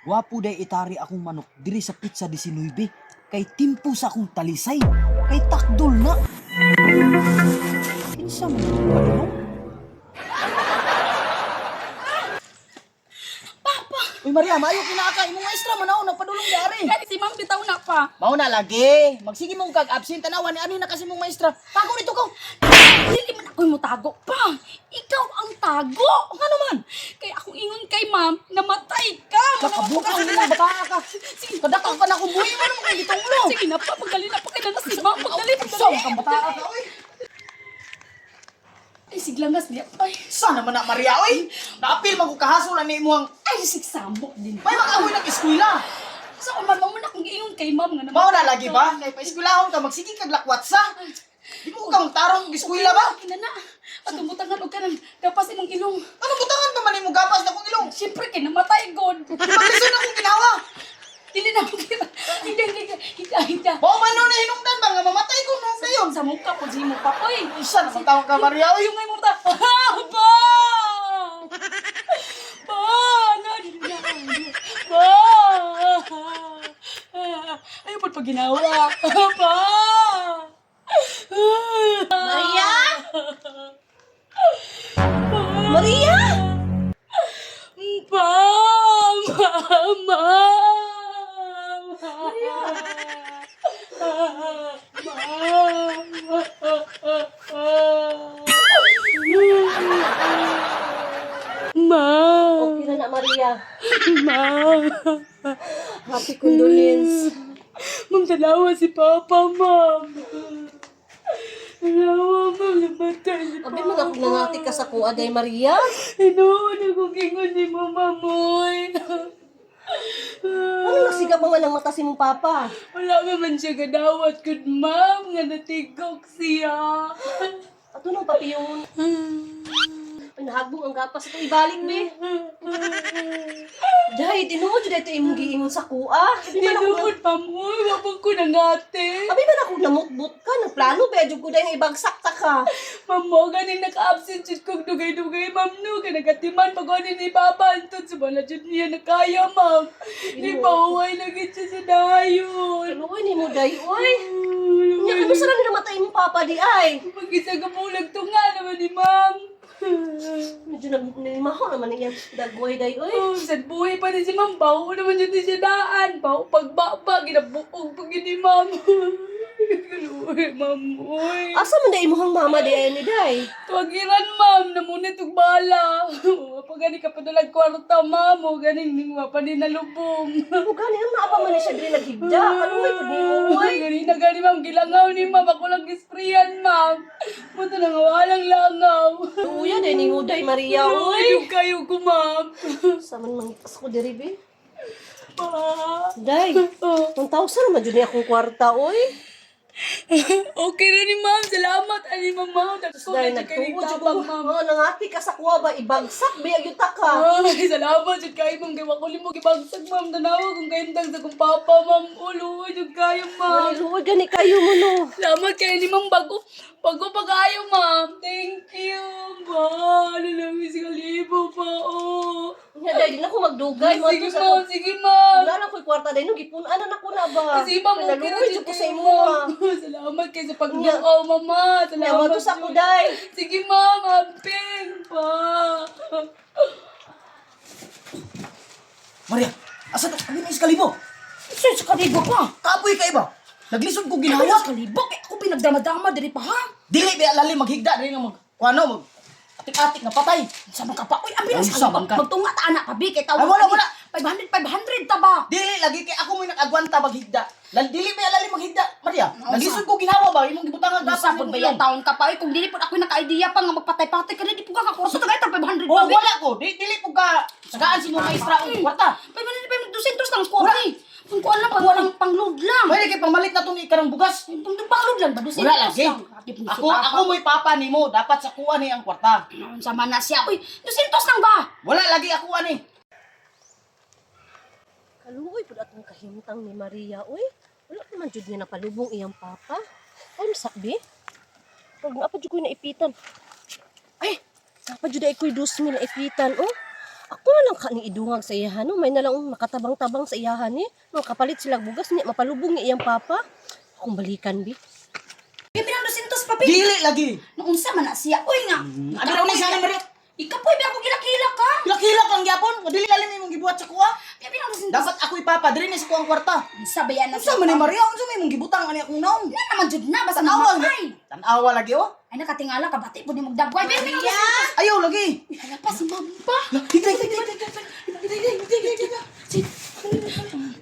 Gwapo day itari akong manok diri sa Pizza 19 kay timpo sa akong talisay kay takdol na. Kinsa man ang padulong? Papa! Uy Maria, maayo kinaka imong maestra man ako nagpadulong di ari. Kani si ma'am bitaw na pa. Mao na lagi. Magsige mo kag absent tanawan ni ani na kasi mong maestra. Tago nito ko. Dili man ako'y mutago pa. Ikaw ang tago. Ano man? Kaya akong ingon kay ma'am, namatay ka. Kakabuka nila bata ka. Sige, Kadakaw ka na kung buhi mo naman kay gitunglo. Sige na pa, pagdali na pa kay na si ma'am. Pagdali, Sa pagdali. kang bata ka oy. Ay, siglangas niya. Ay, Sana man na Maria oy. Naapil man ko kahasol ani imong ay, sigsambok din. may makahoy ng eskwela. Sa so, man mo na akong giingon kay ma'am nga namatay. Mao na lagi ba? Kay paeskwelahon ka magsige kag lakwat sa. Di mo ka magtarong og eskwela ba? Okay na na. At umutangan og kanang gapas imong ilong. Ano butangan ba man imong gapas na kong ilong? Siyempre kay namatay god. Maglisod akong ginawa. Dili na ako kita. Hindi, hindi, hindi, hindi. Mao man no hinungdan ba nga mamatay ko nung dayon. Sa mukha po, si mo pa. Oy! Isa na tawag ka Maria oy. Yung ngay mo ta. Pa! Pa! Na, na, pa! Ayaw po pag ginawa. Pa! Maria? Maria? Pa! Mama! Maria! Ma! Okay na na, Maria. Ma! Happy condolence. Ma'am, dalawa si Papa, ma'am. Dalawa, ma'am. Namatay si Abi, mga akong nangati ka sa kuha, day, Maria. Hinuon akong ingon ni Mama Moy. Ano nagsiga pa man ang mata si mong papa? Wala ba man siya gadawat kun ma'am nga natigok siya. Ato nang papi yung... Ay, nahagbong ang gapas ito. Ibalik, be. Day, tinuod jud ito imong giingon sa kuha. Abi man ako, Tinuod ma'am, uy, wabang ko nangate. abi man ako namutbot ka. Nagplano ba? Jud ko day nga ibagsak ta ka. Ma'am mo, ganing naka-absent jud kong dugay-dugay, ma'am, no. Kaya nagatiman pag ano ni Papa, antod, subala jud niya nakaya, ma'am. Di pa uway lagi siya sa dayon. Ano, oy, ni mo day, oy. Nya, ano sa ni namatay imong papa di ay? Mag-isa ka bulag tunga naman ni ma'am. Medyo nagmaho naman niya. Dagway day, oy. Oh, sad buhay pa din si ma'am. Baho naman yun din siya daan. Baho pagbaba, ginabuog pag yun ni ma'am. Uy, ma'am, uy. Asa man day imong mama di ay ni day? Tuwagiran, ma'am. Namunit og bala. Pag gani ka padulag kwarta, ma'am. O ganing ningwa pa ni nalubong. O gani ang naa pa man ni siya diri naghigda. Kaluoy pud nimo oy. Gani na gani, ma'am. Gilangaw ni ma'am. Ako lang gisprayan, ma'am. Muto na nga walang langaw. Luya day nimo day Maria Uy, oy. yung kayo ko, ma'am. Sa man mangitas ko diri be. Pa. Day, 1,000 naman jud ni akong kwarta oy. Okay na ni ma'am. Salamat. Ani, ma'am. Ma'am. Dagko Day na jud kayo nagtuo jud ko. tabang, ma'am. Oh, nangati ka sa kuha ba ibagsak ba gyud ta ka. Ay, salamat jud kayo, ma'am. Kay wako limo gibagsak, ma'am. Tanawa kung kahintang sa kong papa, ma'am. Ulo, jud kayo, ma'am. Luoy gani kayo mo no. Salamat kayo ni ma'am. Bago, bago pa kayo, ma'am. Thank you, ma'am. Ano lang, isang libo pa, oh. Nya day di na ko magdugay mo Sige, sa ma'am. Sige, ma'am. Wala lang ko'y kwarta day no gipun-an na nako na ba. Kasi ma'am, okay na Naluoy jud jud ko sa kayo, imo. ma'am. Salamat kayo sa pagduaw, mama. Nya Salamat. mo sa ko jud. day. Sige, ma'am. Amping pa. Maria, asa to? Abi may iskalibo. Sa kalibo pa. Kapoy ka iba. Naglisod ko ginawa. Kalibo. Kaya ako pinagdama-dama diri pa, ha? Dili ba lalim maghigda dili nga mag kuano mag atik-atik nga patay. Sa mga pa. Uy, ang bilis Unsa man ka? Magtunga ta anak pa, bi. Kay tawag Ay, wala, kami. wala. 500, 500 ta ba? Dili lagi kay ako mo'y nakagwanta maghigda. Lal dili ba lalim maghigda, Maria? Naglisod ko ginawa ba imong gibutang ang Usa gapas pud imong ba ilong. yung taon ka pa? Uy, kung dili pud ako naka-idea pa nga magpatay-patay ka na, di pud ka kakurso ta gayta 500 Oh, pa, bi. wala ko. Di dili po ka sagaan si mong maestra og kwarta. 500, 500, 200 lang ko, bi. Kung kuan lang, pang, pang, pangload lang. Pwede kay pamalit na tong ikarang bugas. Pang, pangload lang ba? 200 Wala lagi. lang. Grabe po si Ako Papa. ako mo'y papa nimo, dapat sa kuha ni ang kwarta. Unsa man na siya? Uy, 200 lang ba? Wala lagi ako ani. Kaluoy pud atong kahimtang ni Maria oy. Wala naman jud niya napalubong iyang papa. Ay sabi. Pag naa pa jud ko'y naipitan. Ay, napa jud ay ko'y 2,000 naipitan oh. Ako na lang ka ni idungag sa iyahan no, may na lang makatabang-tabang sa iyahan ni. No, kapalit sila bugas niya, mapalubong niya iyang papa. Akong balikan bi. Bibi ng 200 papi. Dili lagi. Naunsa man na siya. Uy nga. Abi ra ni sana, Maria. Ikapoy ba ako gilakila ka? Kilakilak lang gyapon. Nga dili lalim imong gibuhat sa kuha. Bibi ng 200. Dapat ako ipapa diri ni sa kuang kwarta. Unsa ba yan na Unsa man ni Maria? Unsa may imong gibutang ani akong naong? Na naman jud na basta Tanawa. namatay. Tanawa lagi oh. Ay nakatingala ka bati pud nimog dagway. Bibi ng 200. Ayaw lagi. Uy, hala pa si ma'am pa. Higay, higay, higay, higay, higay, higay, higay, higay.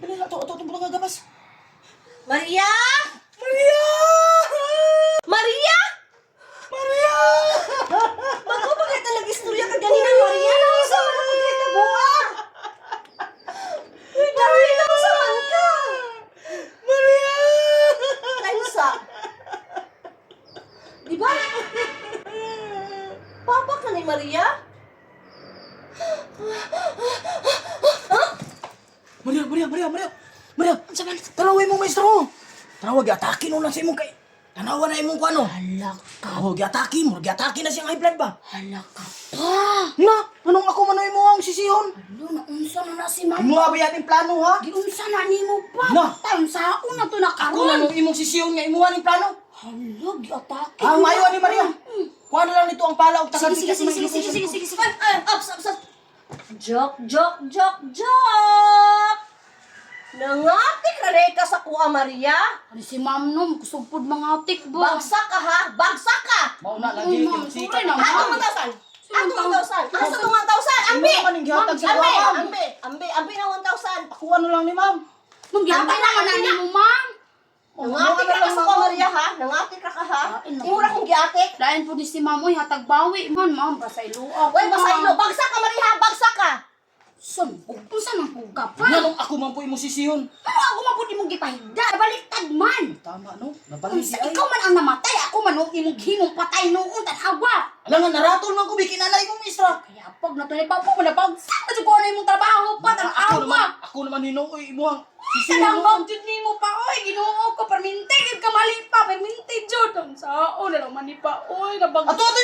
Dali, ato, ato, ato, nga gapas. Maria! Maria! Maria! Maria! Bago ba kita nag-istorya ka ganina, Maria? Naunsa man ako kita buha? Uy, dahil naunsa man ka? Maria! Kainsa? Di ba? Papa ka ni Maria? Maria, Maria, Maria, Maria! Maria! Unsa man? Tanawin mo, maestro! Tanawa, giatake no lang sa imong kay... Tanawa na imong kuano. Hala ka. Oh, giatake mo. Giatake na siyang high blood ba? Hala ka pa. Na! Anong ako man mo ang sisihon? Hala, naunsa na na si ma'am. Imo ba yating plano, ha? Giunsa na nimo pa. Na. Taon sa una to na Ako man karon. ang imong sisihon nga imuha ning plano. Hala, giatake. Ah, maayo ni Maria. Kuha na lang nito ang pala og tagan. Sige, sige, sige, sige, sige, sige, sige. Ay, ay, ups, ups, ups. Joke, joke, joke, joke! Nangatik na rin ka sa kuha, Maria. Ano si ma'am no, kusugpod mga tik ba? Bagsak ka, ha? Bagsak ka! Mauna lagi Uy, ma'am, kay sorry na, Ato ma'am. 1,000! Ato 1,000! Asa to 1,000? Ambi! Imo man ang gihatag sa Ambi! kuha, ma'am. Ambi! Ambi! Ambi na 1,000! Ako ano lang ni ma'am. Ma'am, gihatag Ambi na, na man na ambi na. nimo, ma'am. Nangatik ra ka sa kuha, Maria, ha? Nangatik ra ka, ha? Ay, naku. Imo ra kong giatik. Lain po ni si ma'am, oy, hatag bawi man, ma'am, basaylo ako. Uy, basaylo! Bagsak ka, Maria! Bagsak ka! Sumbog po sa nang puga pa. Nganong ako man po imong sisihon? Ano ako man po imong gipahigda? Baliktad man. Tama no. Nabalik Unsa si ay. ikaw man ang namatay, ako man ang imong himong patay noon tanawa. Alam nga naratol man ko bikin anay imong maestra. Kaya pag natuloy pa po, manapagsak na ko na imong trabaho pa, Ako naman, tanawa. ako naman hinuoy imuhang sisihon. Kanang jud nimo pa oy, Ginoo ko perminti gid ka mali pa, perminti jud. Ang sao na lang man ni pa oy, nabag. Ato ato